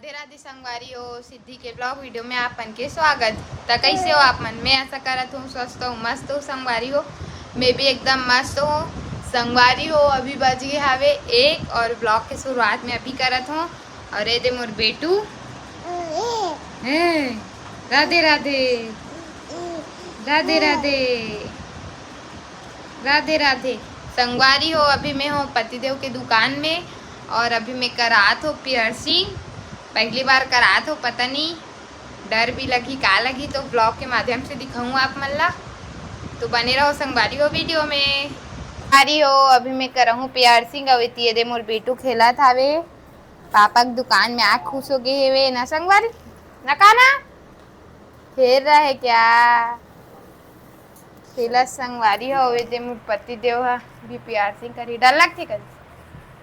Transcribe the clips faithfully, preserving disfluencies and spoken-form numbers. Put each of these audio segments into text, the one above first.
राधे राधे संगवारी हो, सिद्धि के vlog video में आप मन के स्वागत। त कैसे हो आप मन? मैं आशा करत हूँ स्वस्थ हो, मस्त हो संगवारी हो। मैं भी एकदम मस्त हूँ संगवारी हो। अभी बज गए हवे एक और vlog के शुरुआत में अभी करत हूँ। और ये दे मोर बेटू। हे, राधे राधे, राधे राधे, राधे राधे संगवारी हो। अभी मैं हूँ पतिदेव के दुकान में और अभी मैं करात हूँ piercing। पहली बार करात हूँ, पता नहीं डर भी लगी का लगी, तो vlog के माध्यम से दिखाऊँ आप मन ला। तो बने रहो संगवारी हो video में। संगवारी हो, अभी मैं करहूँ piercing। अउ एती ये दे मोर बेटू खेलत हावे, पापा के दुकान में आ खुश हो गए हेवे ना संगवारी, ना का ना? खेल रहा है क्या? खेला संगवारी हो, ये दे मोर पति देव हा भी piercing करी, डर लगथे कभी?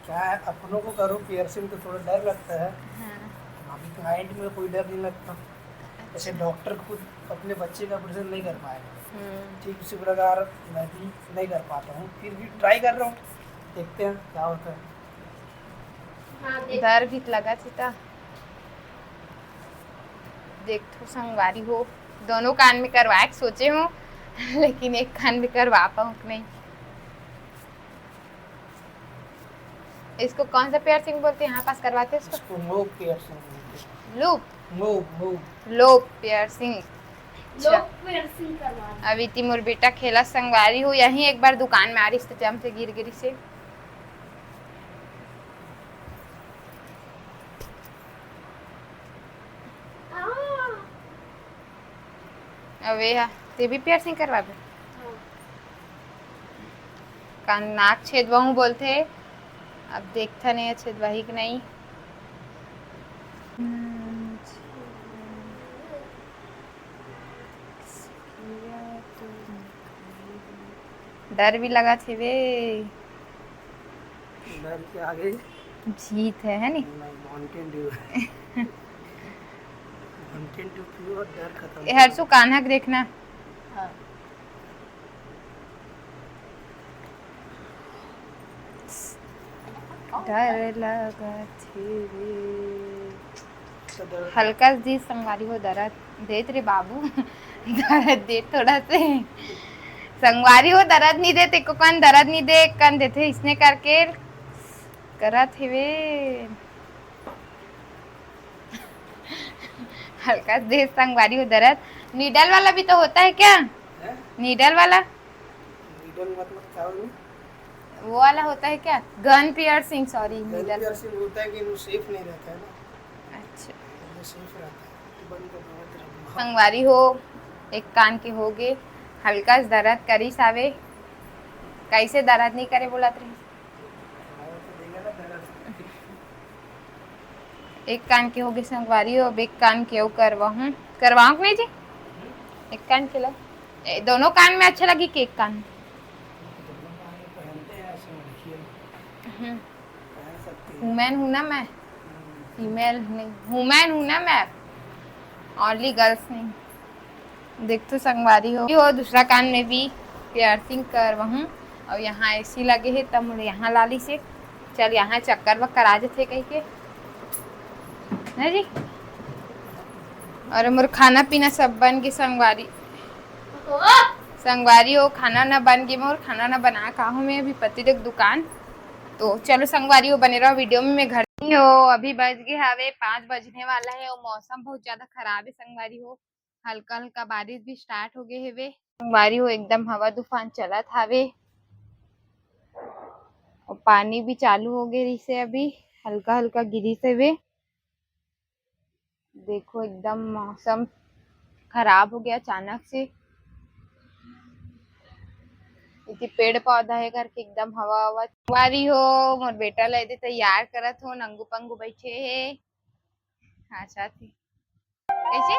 क्या है, अपनों को करो piercing तो थोड़ा डर लगता है। हाँ। अभी client में कोई डर नहीं लगता। जैसे डॉक्टर खुद अपने बच्चे का ऑपरेशन नहीं कर पाए, हम्म। ठीक उसी प्रकार मैं भी नहीं कर पाता हूँ, फिर भी ट्राई कर रहा हूँ, देखते हैं क्या होता है। हाँ, देख। डर भी लगा थी ता। देख तो संगवारी हो, दोनों कान में करवाए के सोचे हूँ, लेकिन एक कान में करवा पाऊँ कि नहीं। इसको कौन सा piercing बोलते हैं, यहाँ पास करवाते हैं इसको? इसको lobe piercing बोलते हैं। Lobe? Lobe, lobe। Lobe piercing। अच्छा। Lobe piercing करवा दे। अभी ती मोर बेटा खेला संगवारी हो, यहीं एक बार दुकान में आ रही तो जम से गिर गिरी से। अबे हा, ते भी piercing करवाबे? हाँ। कान नाक छेदवाहूँ बोलथे, अब देखथन ये छेदवाही कि नहीं। डर भी लगा थे बे। डर के आगे जीत है, है नी? नहीं, Mountain Dew है। Mountain Dew पियो और डर खत्म। ए हर्षु, कान्हा के देखना। हाँ। डर लगा थे बे। तो डर हल्का सी संगवारी हो दरद देत रे बाबू। दरद दे थोड़ा से। संगवारी हो दरद नहीं दे, तेको कन दरद नहीं दे, कन देथे इसने करके करत हेवे। हल्का दे संगवारी हो दरद। Needle वाला भी तो होता है क्या? हैं? Needle वाला? Needle मतलब क्या होता है? वो वाला होता है क्या? Gun piercing, sorry, gun needle। Piercing होता है कि वो safe नहीं रहता है ना। अच्छा। वो safe रहता है। तो बंद कर दो, मत रखो। संगवारी हो, एक कान के हो गे, हल्का से दरद करिस आवे। कैसे दरद नहीं करे बोलत रही? एक कान के हो गे संगवारी हो, अब एक कान के अउ करवाहूँ। करवाऊँ कि नहीं जी? एक कान के ला। ए, दोनों कान में अच्छा लगी कि एक कान? हम्म। Woman हूँ ना मैं, female नहीं, woman हूँ ना मैं, only girls नहीं। देख तो संगवारी हो, हो दूसरा कान में भी piercing करवाहूँ। और यहाँ AC लगे है, तब मोर यहाँ लाली से चल यहाँ चक्कर वक्कर आ जथे कह के, है जी। और मोर खाना पीना सब बन के संगवारी, संगवारी हो, खाना ना बन के मोर खाना ना बना का हूँ मैं अभी पति देख दुकान। तो चलो संगवारी हो, बने रहो video में। मैं घर हो, अभी बज गए हवे पाँच बजने वाला है और मौसम बहुत ज्यादा खराब है संगवारी हो। हल्का हल्का बारिश भी start हो गए हेवे। संगवारी हो एकदम हवा तूफान चलत हावे और पानी भी चालू हो गए रहिसे, अभी हल्का हल्का गिरिस हेवे। देखो एकदम मौसम खराब हो गया अचानक से। इति पेड़ पौधा है करके एकदम हवा हवा। संगवारी हो, मोर बेटा ला एदे तैयार करत हो, नंगू पंगू बैठे है। हाँ, साथी। ऐसे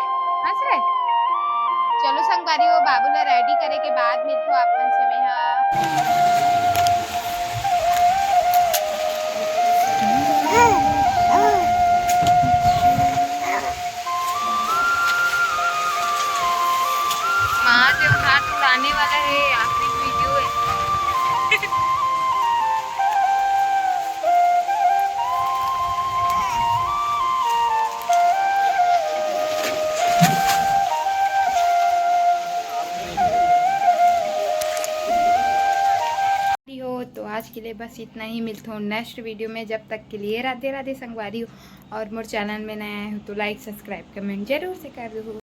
हंस रहे। चलो संगवारी हो, बाबू ला ready करे के बाद मिलथो आप मन से मैं हा। माँ त्योहार तो आने वाला है, आखिरी video है। आज के लिए बस इतना ही, मिलथों नेक्स्ट वीडियो में। जब तक के लिए राधे राधे संगवारी हो, और मोर चैनल में नया आए हो तो लाइक सब्सक्राइब कमेंट जरूर से कर दो।